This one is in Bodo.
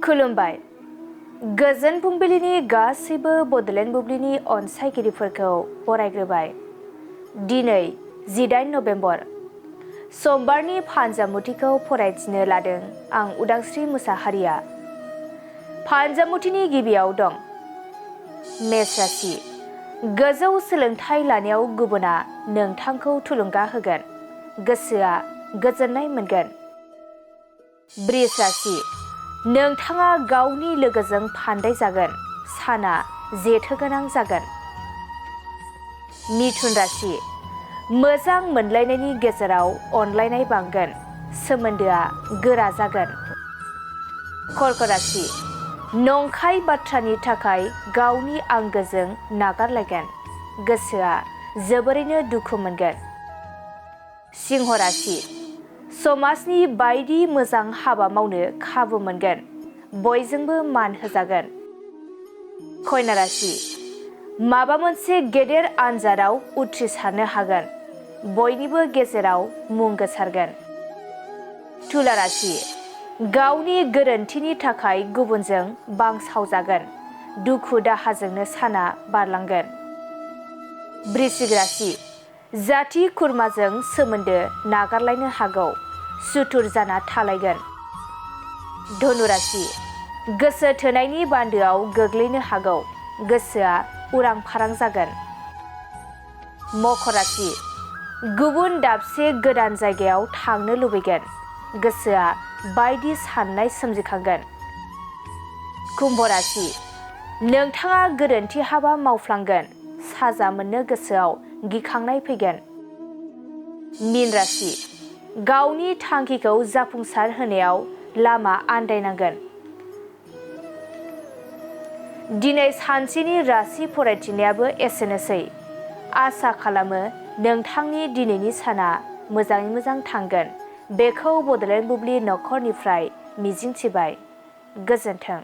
खुलुमबाय। गोजोन फुंबिलिनि गासैबो बड'लेण्ड बुब्लिनि अनसायगिरिफोरखौ बरायग्रोबाय। दिनै 18 नभेम्बर समबारनि फानजामुथिखौ फरायथिनो लादों आं उदांस्रि मुसाहारिया। फानजामुथिनि गिबियाव दं मेष राशि। गोजौ सोलोंथाइ लानायाव गुबुना नोंथांखौ थुलुंगा होगोन, गोसोआ गोजोननाय मोनगोन। बृष राशि। नोंथाङा गावनि लोगोजों फान्दाय जागोन, साना जेथोगोनां जागोन। मिथुन राशि। मोजां मोनलायनायनि गेजेराव अनलायनाय बांगोन, सोमोन्दोआ गोरा जागोन। कर्क राशि। नंखाय बाथ्रानि थाखाय गावनि आंगोजों नागारलायगोन, गोसोआ जोबोरैनो दुखु मोनगोन। सिंह राशि। समाजनि बायदि मोजां हाबा मावनो खाबु मोनगोन, बयजोंबो मान होजागोन। कन्या राशि। माबा मोनसे गेदेर आनजादाव उथ्रिसारनो हागोन, बयनिबो गेजेराव मुं गोसारगोन। तुला राशि। गावनि गोरोन्थिनि थाखाय गुबुनजों बांसावजागोन, दुखु दाहाजोंनो साना बारलांगोन। वृश्चिक राशि। जाथि खुरमाजों सोमोन्दो नागारलायनो हागौ, सुथुर जाना थालायगोन। धनु राशि। गोसो थोनायनि बान्दोआव गोग्लैनो हागौ, गोसोआ उरां फारां जागोन। मकर राशि। गुबुन दाबसे गोदान जायगायाव थांनो लुबैगोन, गोसोआ बायदि साननाय सोमजिखांगोन। कुम्भ राशि। नोंथाङा गोरोन्थि हाबा मावफ्लांगोन, साजा मोननो गोसोआव गिखांनाय फैगोन। मीन राशि। गावनि थांखिखौ जाफुंसार होनायाव लामा आन्दायनांगोन। दिनै सानसेनि राशि फरायथिनायाबो एसेनोसै। आसा खालामो नोंथांनि दिनैनि साना मोजाङै मोजां थांगोन, बेखौ बड'लेण्ड बुब्लि नखरनिफ्राय मिजिंथिबाय। गोजोन्थों।